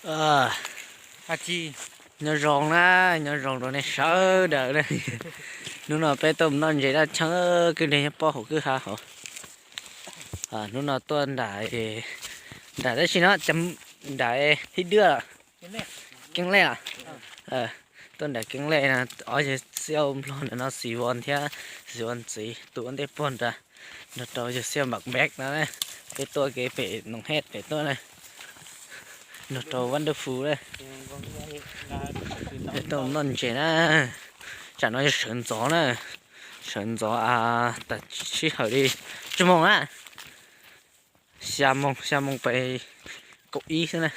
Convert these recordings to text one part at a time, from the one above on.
Nyob zoo na, nyob zoo rau nej sawv daws na. Hnub no peb tuaj mus noj ntses dab tshee, kwj deg nyob pob hauv kwj ha hauv. Hnub no tuaj nram, nram tab sis no, nram Hib Dwb, Keeb Lej. Tuaj nram Keeb Lej no, ob yawg Xiaj Nplog ntawm no, Xis Voos thiab Xis Voos txiv tus ua ntej puag nrad, nrog rau yawg Xiaj Npam Npeb no. Peb tuaj kev pem Noom Hej pem tuaj na, nrog rau Vaj Dwb Fus na. Peb tuaj noj ntses na, tsam no yog sawv ntxov na, sawv ntxov tas sij hawm li tsib moos na, xya moos, xya moos pem kaum ib xwb na.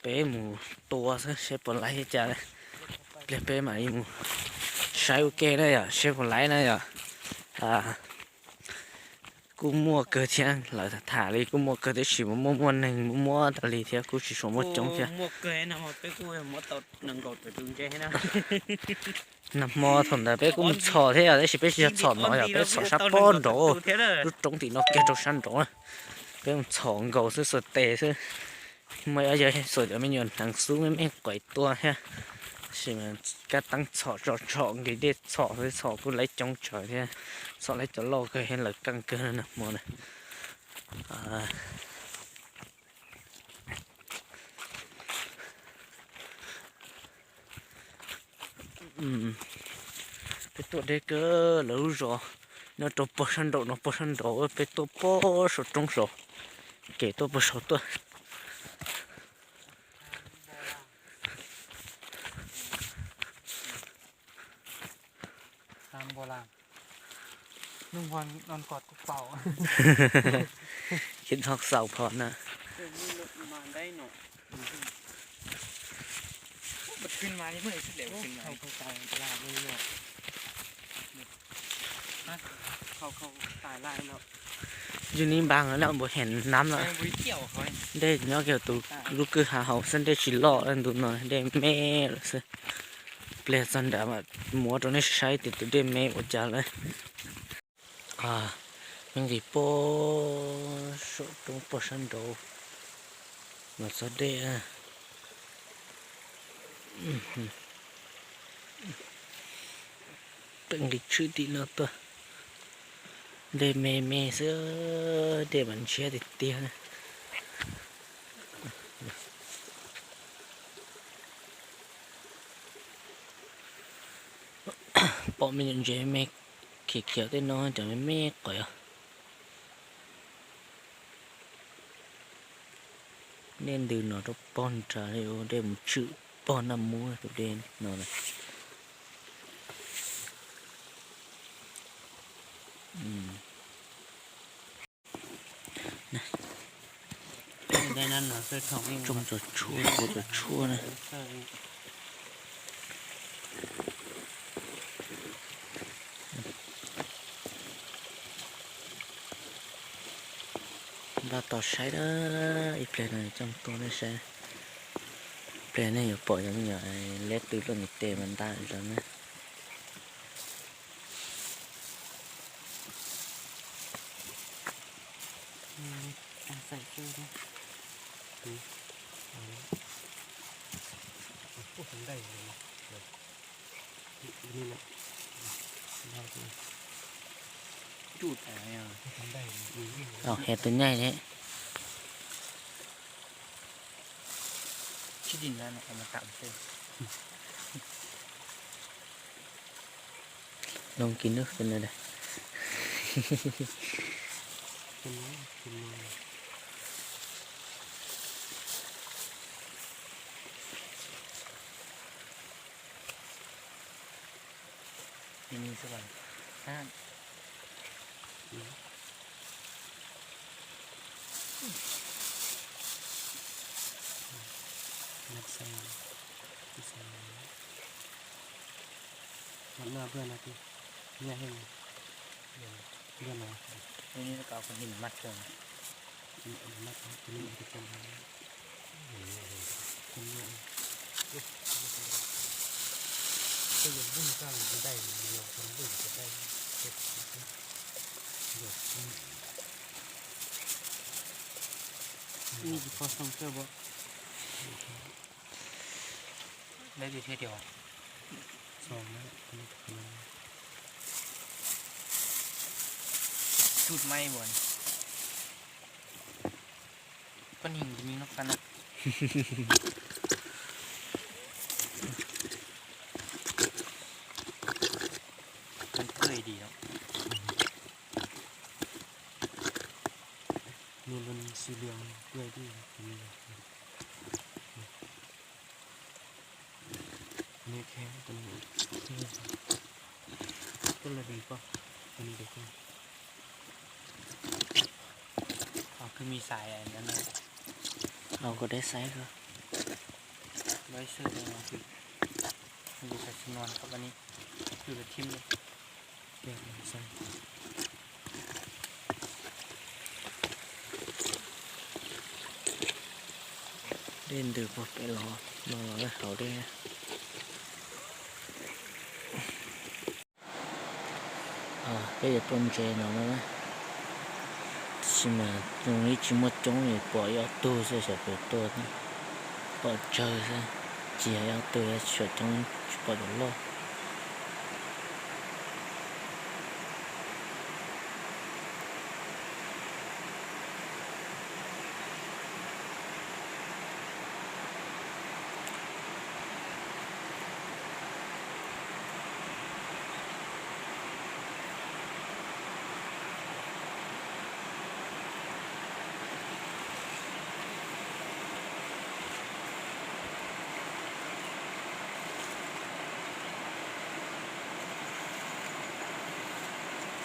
Peb mus tua xwb seb puas laib li cas, pliag peb mam li mus saib ua ke na yom, seb puas laib na yom. Kuj muaj kawg thiab, lawv tham li kuj muaj kawg tab sis muaj muaj neeg muaj muab tas li thiab, kuj tsis tshua muaj coob thiab. Nag hmo thaum ntawd peb kuj mus txhom thiab yom, tab sis peb tsis yog txhom no yom, peb txhom sab pob nraud, lub roob tim no kiag rau sab nraud. Peb mus txhom nkaus xwb, xuas tes xwb. Muaj ib yawg xuas cov me nyuam hneev xub me me quav tua thiab, tab sis mas kab teeb txhom tso tso nqis dej txhom xwb, txhom kuj laib coob tsawv thiab, txhom laib cov loj kawg thiab, lawv keej kawg nag hmo na. Peb tuaj deb kawg, lawv lub zos nyob rau puag sab nraum no, puag sab nraud, peb tuaj puag saum roob saud, kev tuaj puag saud tuaj. Ces txhob xaus phom na. Yus ni npaj na, npus heev nab no. Dej nyob kiag tus lub kwj ha hauv xwb, dej tsis loj, ntu no dej me lawm xwb. Pliag txog nrad mas muab rau nej saib tias tus dej me ua cas lawm. Peb nqis puag saum roob puag sab nraud los txog dej. Peb nqis tshwm tim no tuaj, dej me me xwb, dej mas ntshiab tiag tiag. Pom me nyuam ntses me khiav khiav tej no cov me me qis. Dej ntws no rau pog nrad li, dej mus tshwm pog Naj Mub tus dej no. Tsoo cov tshuaj, kuav cov tshuaj na. Npaj tos saib na, ib pliag no coj tuaj nej saib. Pliag nej yuav pom cov me nyuam liab tw luaj ntiv tes mas nta zog na. Hem tus nyaij thiab. Loo kis nub xwb na. Lawv tias thiaj tias, tus maib uas, koj nyeem li no qab na. Koj di no. Nws lub xi lios kuj di. Nws khe tus, tus lub di koj, tus di koj. Kwv mi xais no, au koj deb xaiv koj. Lawv xwb, yus xaiv tsis nua koj ni, yus lawv thib li. Dej ntws puag pem los no los hauv dej. Peb yuav tuaj ntses no na, tab sis mas zoo li tsis muaj coob li, pom ib ob tug xwb xyov puas tuaj, pom tsawg xwb, tsis yog ib ob tug, tsis pom coob, tsis pom cov loj.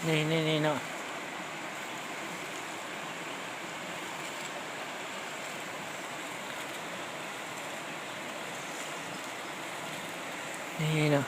Ni, ni, ni no. Ni no.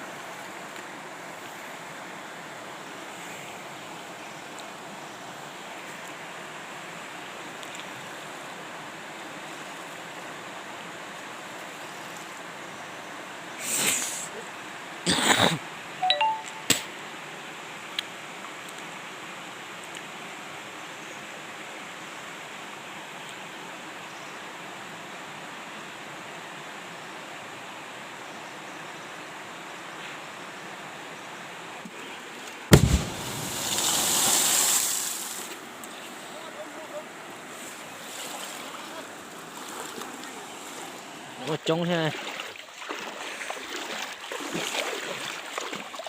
Ua coob thiab.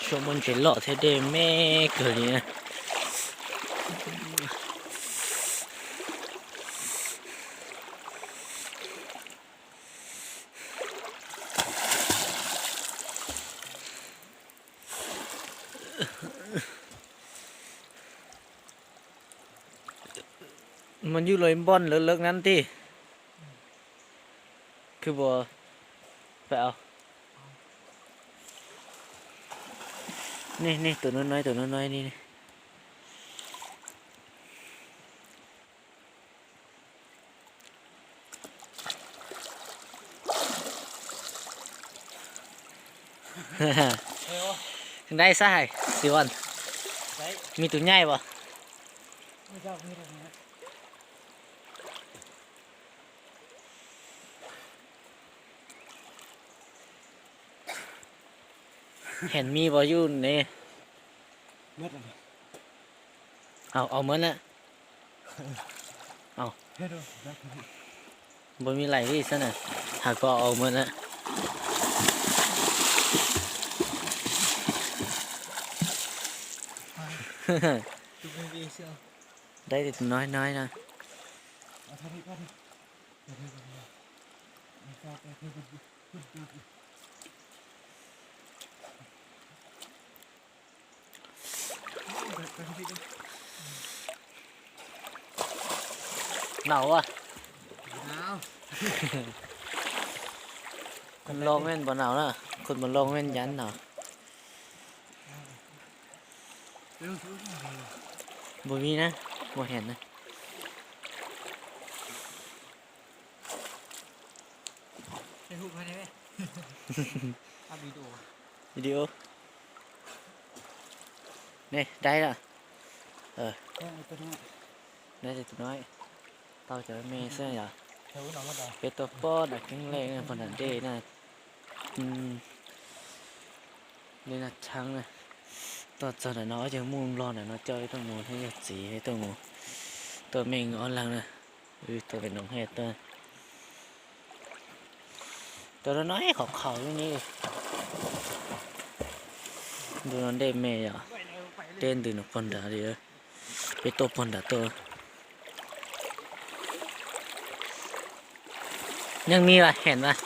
Suab muaj ntses loj thiab dej me kawg li na. Mas yus los npoj lawv lawv ngab tij. Khwb puas pab? Nej, nej tus no no, tus no no ni. Nraim sab hais, xi vas, me tus nyaij as. Heem me puas yus ne? Au, au mab na. Au. Npaum me laim li xwb na. Has ko au mab na. Dai tus no no na. Naum as. Khun loo me npaum naum na, khun npaum loo me ncaj naum. Npaum me na, npaum heev na. Video. Ne, dai lawm. Dai tus no. Tau cov me xwb yom. Peb tuaj pog nram Keeb Lej, pog nram dej na. Dej Naj Thaab na. Tuaj txog nram no ces muaj log nram no coj wb tuaj mus thiab yog txiv tuaj mus, tuaj me ob leeg na. Wb tuaj pem noov hej tuaj. Tuaj no no qhov qhaus li ne. Ntu no dej me yom, dej ntws no pog nrad li. Peb tuaj pog nrad tuaj. Yeej me vas hem mas.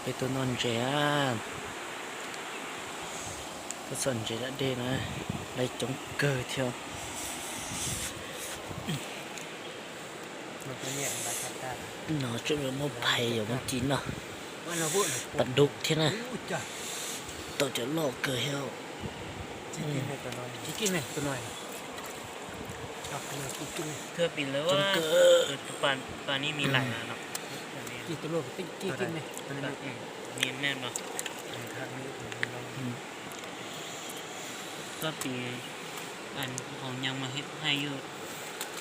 Peb tuaj noj ntses, tuaj txog ntses dab dej na, lawv coob kawg thiab. No tseem yuav muab phais yuav muab ci noj. Pas dub thiab na. Tau cov loj kawg thiab. Koj tis, hau nyeeg mas hais yuj,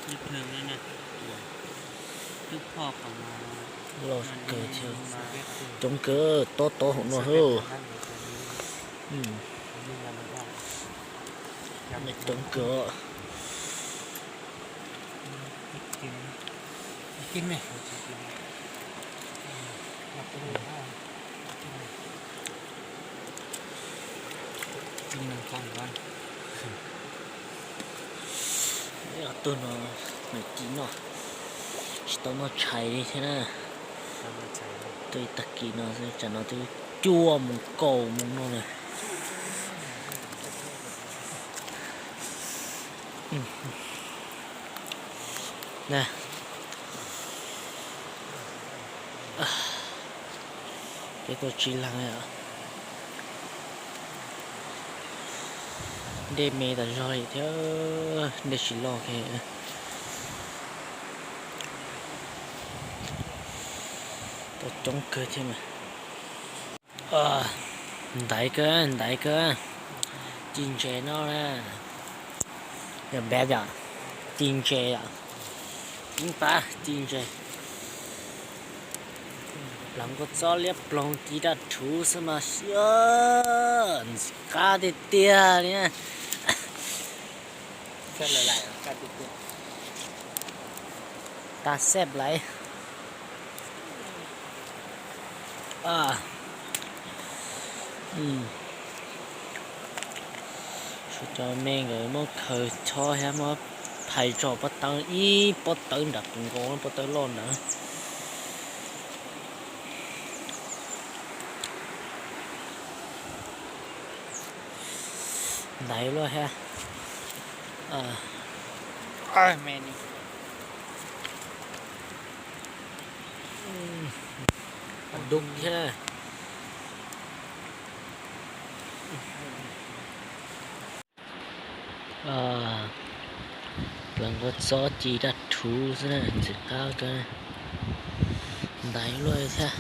yuj phwg na, twb phoj qhov mas loj kawg thiab. Coob kawg, tob tob hauv no hwb. Coob kawg. Tus no nws ci noj, tsis tau noj tshais li thiab na. Tuaj ib tag kis no xwb, tsam no twb cuaj moos kaum moos no lawm. Na, peb tuaj tsib leeg. Dej me tas zog li thiab, dej tsis loj kiag. Tuaj coob kawg thiab mas. Ntaiv kawg, ntaiv kawg. Ci ntses no na. Yog npab yom, ci ntses yom. Ib npab ci ntses. Plav nkuaj txob liab ploog ci daj rhuv xwb mas xyov, ntxim qab tiag tiag li. Tas xeb laiv. Cov me nkawd muab khaws chob thiab muab phais tso pob tawb, ib pob tawb nram puv nkaus, pob tawb loj ntawd. Ntaiv luaj thiab. Dub thiab. Plav nkuaj txob ci daj rhuv xwb na, ntxim qab kawg. Ntaiv luaj thiab.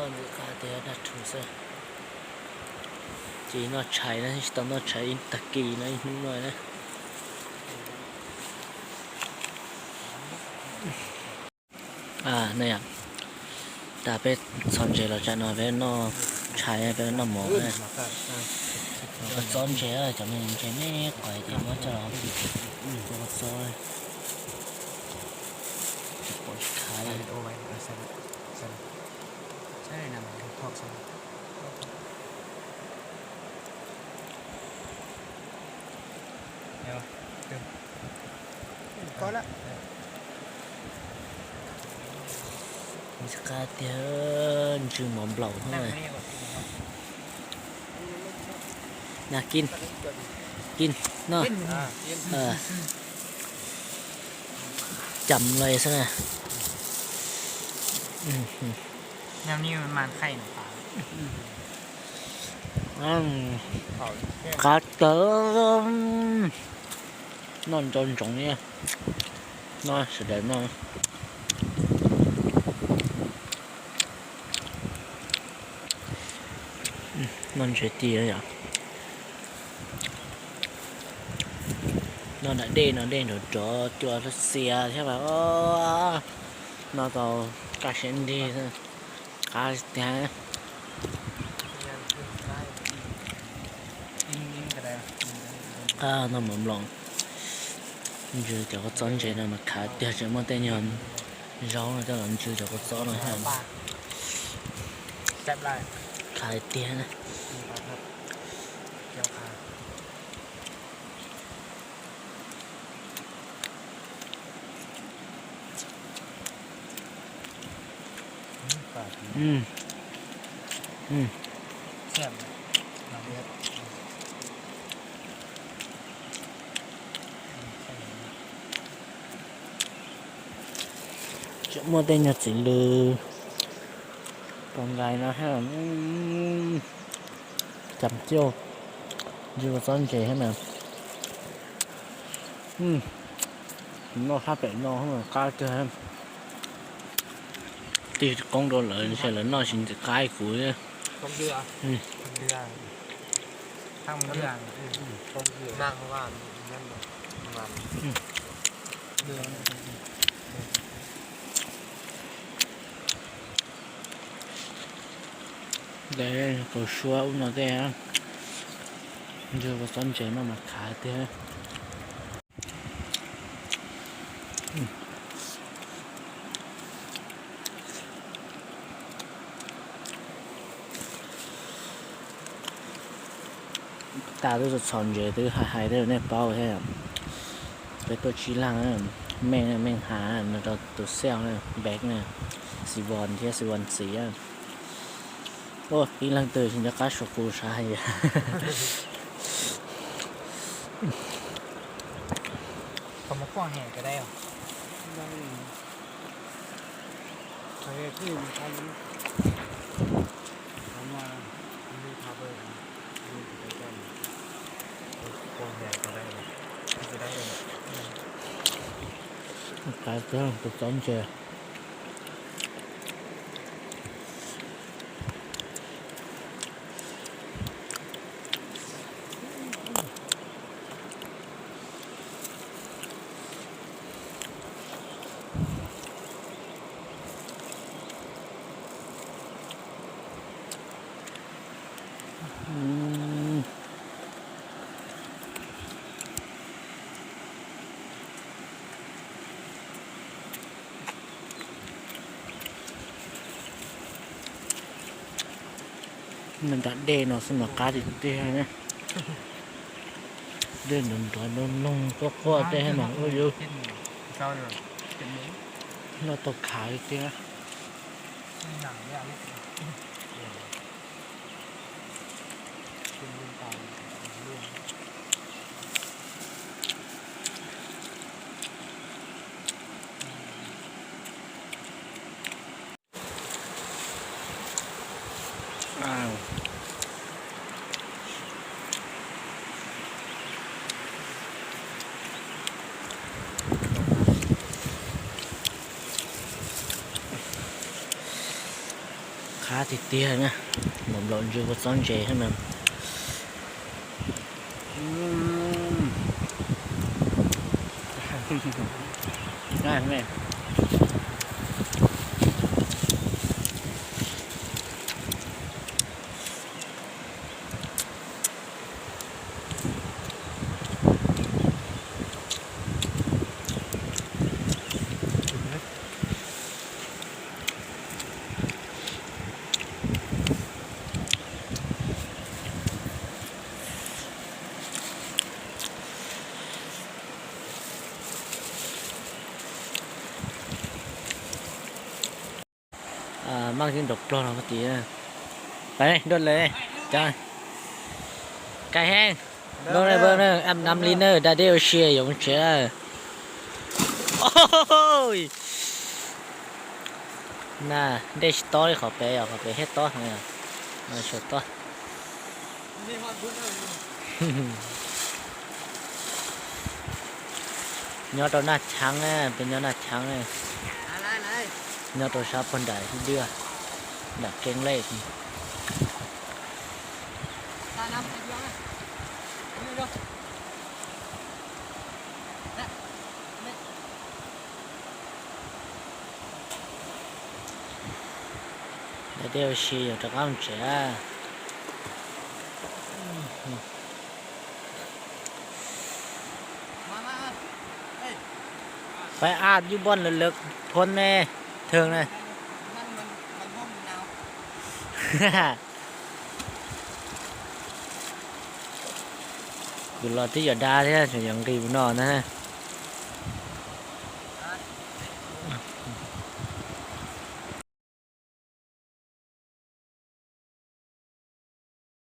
Ntxim qab tiag, daj rhuv xwb. Ces noj tshais na, tsis tau noj tshais ib tag kis no, ib hnub no na. Yog tas peb txhos ntses los tsam no peb noj tshais, peb noj mov na. Txob ntses, cov me ntses me qos ces muab coj los ua txob. Pom tsis khav li. Qab tiag, ntsw mov nplaum. Nag kij, kij no, cam los xwb na. Qab tawv, noj ntsoov ntsoov li, noj sawv daws noj. Noj ntse tiag yom. Noj nram dej no dej nrov nrov cua xiav thiab mas noj tau kaj siab nti, qab tiag. Noj mov nplaum, ntsw cov kua txob ntse no mas khav tiag, tseem muaj tej nyuag zaub no coj los ntsw cov kua txob no thiab. Khav tiag. Tseem muaj tej nyuag txiv lws pos nkais no thiab. Cam cuj, ntsw kua txob ntse thiab na. Noj sab pem no qab tiag. Tig qoob rau lawv ntshe lawv noj tsis ntxim qab kuv thiab. Kaus suab ub no tej, ntsw kua txob ntse no mas khav tiag. Tas twb txhos ntses twb hais hais tej nej paub thiab. Peb tuaj tsib leeg, Meej, Meej Hav no rau tus xeej na, Npev na, Xi Von thiab Xi Von txiv. Ua ib leeg twg tsis nco qab suav kuv sav hais tias Khav tiag, kua txob ntse. Nram dej no xwb mas qab tiag tiag na. Dej nrov nrov noog noog quaj quaj tej mas ua yuv, noj tau khav tiag. Qab tiag tiag na, nplaum nplaum ntsw kua txob ntse thiab mas. Maj twb nrov plog los tias, pais dua lawm, cov kais heev, npawg na, ab nam li na, da dej ua si yoov tsev. Na, dej tsis tob li qhov pem, qhov pem thiaj tob heev, tsis tob. Nyob rau Naj Chab, peb nyob Naj Chab, nyob rau sab pog nram Hib Dwj, nram Keeb Lej. Da dej ua si yuav rov qab mus tsev. Peb ab yub npoj lawv lawv phuab ne, thwg na. Kuv los twb yuav da thiab, tseem yuav nqis mus no na.